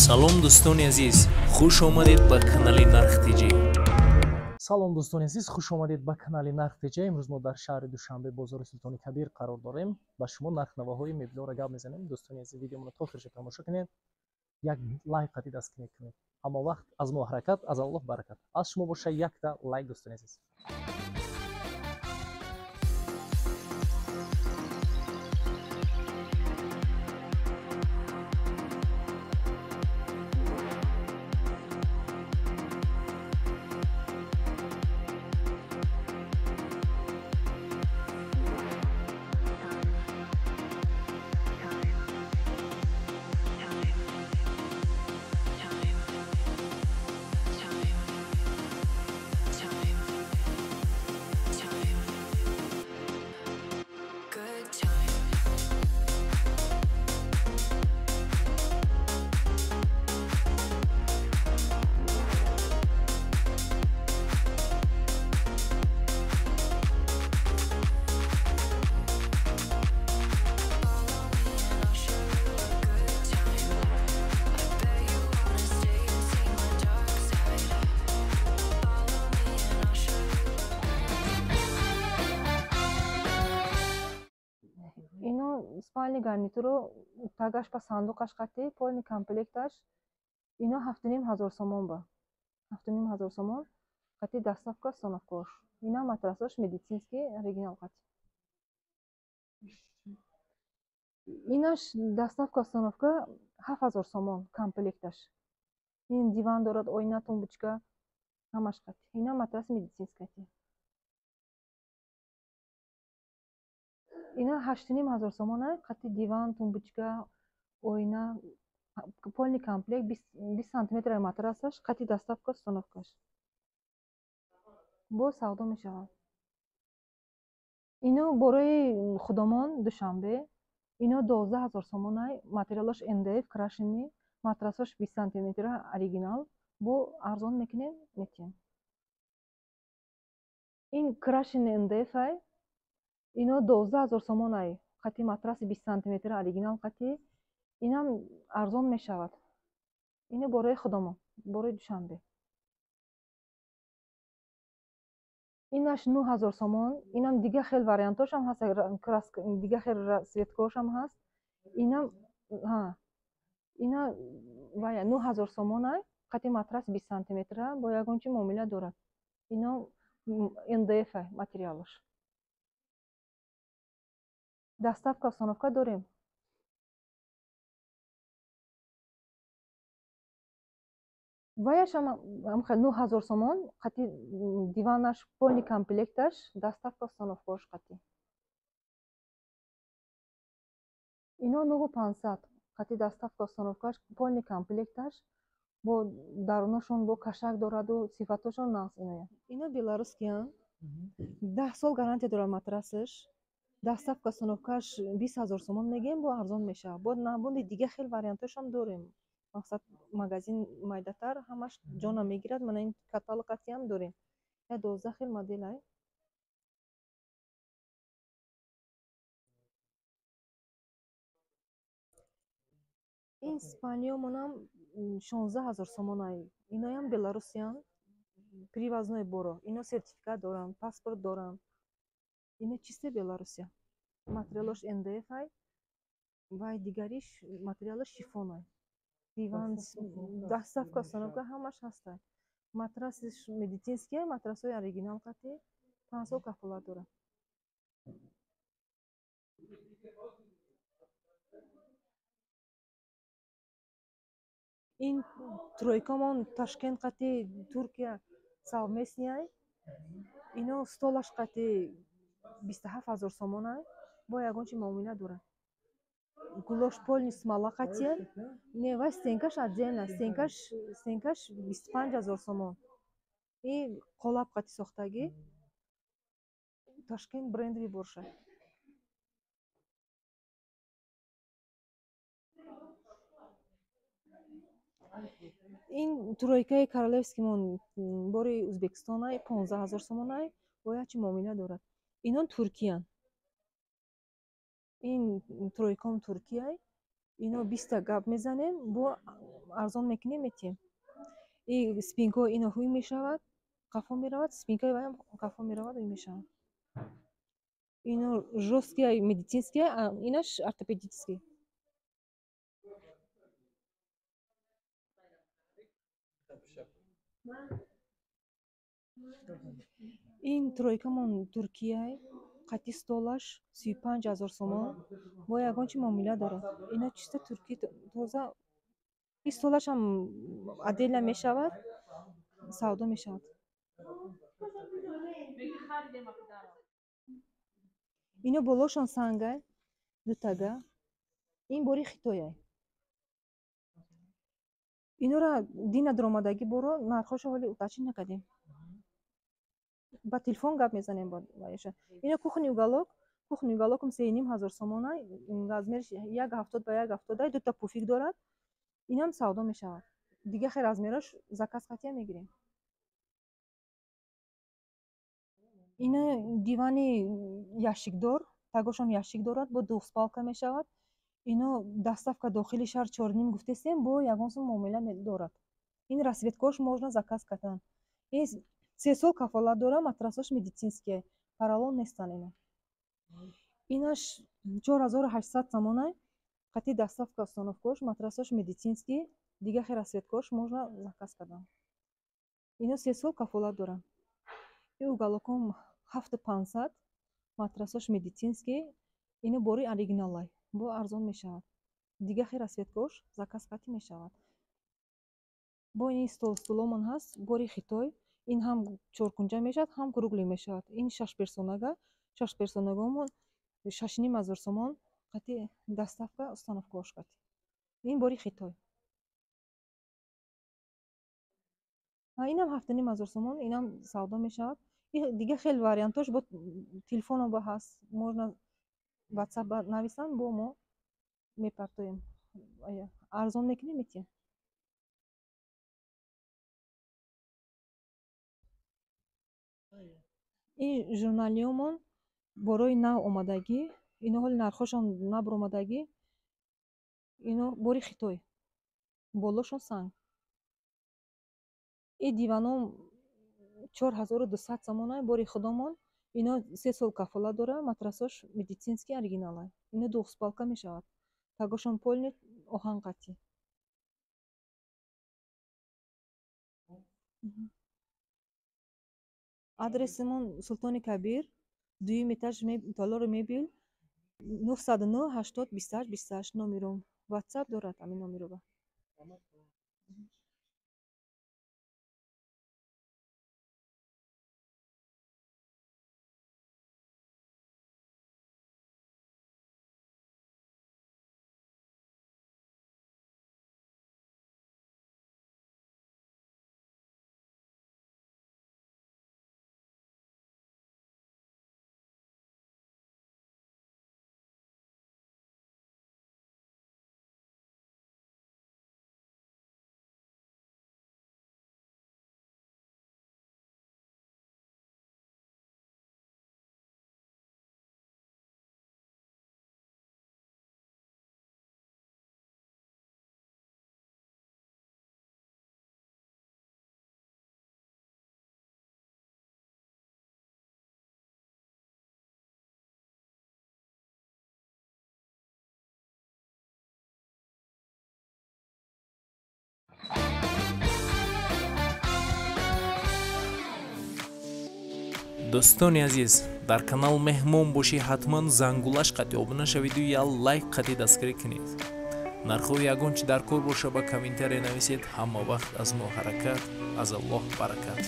Салом, дӯстони азиз, хуш омадед ба канали Нарх ТЖ. Салом, дӯстони азиз, хуш омадед ба канали Нарх ТЖ. Имрӯз мо дар шаҳри Душанбе, бозори Султони Кабир қарор дорем. Ба шумо нархнавоҳои меблиҳоро гап мезанем. Дӯстони азиз, видеомонро то охирша тамошо кунед, як лайк қатӣ дастгирӣ кунед. Ҳама вақт аз мо ҳаракат, аз Аллоҳ баракат. Аз шумо боша якта лайк, дӯстони азиз. Ино спальный гарнитуро, тагаш ба сандуқаш қатӣ, полный комплекташ, ино 7500 сомон, ба 7500 сомон қатӣ доставка, установкаош. Ина матрасош медицинский, оригинал қатӣ. Инаш доставка, установка 7000 сомон комплекташ. Ин диван дорад, оина, тумбочка, ҳамаш қатӣ. Ина матраси медицинский қатӣ. Ина 8500 сомона қатӣ диван, тумбочка, оина, полный комплект, 20 сантиметр матрасаш қатӣ доставка, установкаш. Боз савдо мешавад. Ино бораи худомон Душанбе, ино 12 000 сомонай, материалош МДФ, крашеный, матрасош 20 сантиметра, оригинал, бо арзон мекунем, метиҳем. Ин крашеный МДФ ай, ино 12 000 сомонай қатӣ матраси 20 сантиметра, оригинал қатӣ. Инам арзон мешавад. Ино бораи худомон, бораи Душанбе. Инаш 9000 сомон. Инам дига хел вариантошам ҳаст, краска, дига хел расцветкаошам ҳаст. Инам ина вая 9000 сомонай қатӣ матрас 20 сантиметра, бо ягон чи муомила дорад. Ино МДФ материалаш. Доставка, установка дорем. Ваяшам 9000 сомон қатӣ диванаш, полный комплекташ, доставка, установкаош қатӣ. Ино 9500 қатӣ доставка, установкаш, полный комплекташ, бо дарунашон бо кашак дораду, сифатошон нағз иноя. Ино белорусскиян, 10 сол гарантия дорад матрасаш. Доставка, установкаш 20 000 сомон мегӯем, бо арзон мешавад. Бо набуди дига хел вариантошам дорем. Мақсад, магазин майдатар, ҳамаш ҷона мегирад. Мана ин каталог қатиам дорем. Я 12 хел моделай. Ин спальниёмонам 16 000 сомонай. Иноям беларусиян, привозной боро. Ино сертификат доранд, паспорт доранд. Ино чисте Беларусия. Материалош МДФ ай, вай дигариш материалош шифонай. Диван, доставка, установка ҳамаш ҳастай. Матрасиш медицинский, матрасҳои оригинал қатӣ, 5 сол кафолат дорад. Ин тройкамон Ташкент қатӣ Туркия совместный. Ино столаш қатӣ 27 000 сомонай, бо ягон чи муомила дорад. Гулош полный смола қатия. Не, вай стенкаш отдельно, стенкаш 25 000 сомон. И қолаб қатӣ сохтагӣ. Ташкент брендовый борша. Ин тройкаи королевскимон бори Ӯзбекистонай, 15 000 сомонай, бо як чи муомила дорад. Ино туркиян. Ин тройком туркияй. Ино 20 гап мезанем, бо арзон мекунем метиҳем. И спинкаҳо ино ҳуй мешавад, қафо меравад, спинкаи ваям қафо меравад, ҳуй мешавад. Ино жёсткий медицинский, инаш ортопедический. Ин тройкамон Туркияй, қати столаш 35 000 сомон, бо ягон чи муомила дорад. Ино чисто турки тоза. Ин столашам отдельно мешавад, савдо мешавад. Ино болошон сангай, дутага. Ин бори Хитояй. Инора дина даромадагӣ боро нархҳошо ҳоли уточнить накардем. Ба телефон гап мезанем бо ваяша. Ино кухни уголок, кухни уголокам 3 500 сомона, размерш 1,70 ба 1,70, дута пуфик дорад. Инам савдо мешавад. Дига хел размерош заказ қатъия мегирем. Ина дивани ящикдор, тагошон ящик дорад, бо двухспалка мешавад. Ино доставка дохили шаҳр 4,5 гуфтестем, бо ягон сум муомила дорад. Ин расцветкош можно заказ кардан. Ин 3 сол кафолат дора, матрасош медицинские, поролон нестан ино. Инаш 4800 сомонай, қати доставка установкош, матрасош медицинский, дига хел расцветкош можно заказ кардан. Ино 3 сол кафолат доранд. Ин уголоком 7500, матрасош медицинский, ино бори оригиналай, бо арзон мешавад. Дига хел расцветкош заказ қатӣ мешавад. Бо ин стол стуломон ҳаст, бори Хитой. Ин ҳам чоркунҷа мешавад, ҳам круглый мешавад. Ин 6 персонага, 6 персонагомон 6 500 сомон, қати доставка установкаош қатӣ. Ин бори Хитой. Инам 7 500 сомон, инам савдо мешавад. Дига хел вариантош бо телефоно ба ҳаст, можно WhatsApp ба нависанд, бо мо мепартоем. Арзон мекунем метиҳем. Ин журналиёмон борои нав омадагӣ, ино ҳоли нархҳошон набаромадагӣ, ино бори Хитой, болошон санг. Ин диваном 4200 сомонай, бори худомон. Ино 3 сол кафолат дора, матрасош медицинский оригиналай. Ино двухспалка мешавад. Тагошон полный оҳан қатӣ. Адресимон Султони Кабир, дуюм этаж, толори мебел, 909 80 28 28 номером. WhatsApp дорад ҳамин номероба. Дӯстони азиз, дар канал меҳмон бошӣ, ҳатман зангулаш қатъи обуна шавиду я лайк қатъи дастгирӣ кунед. Нархҳои ягон чи дар кор боша, ба комментария нависед. Ҳама вақт аз мо ҳаракат, аз Аллоҳ баракат.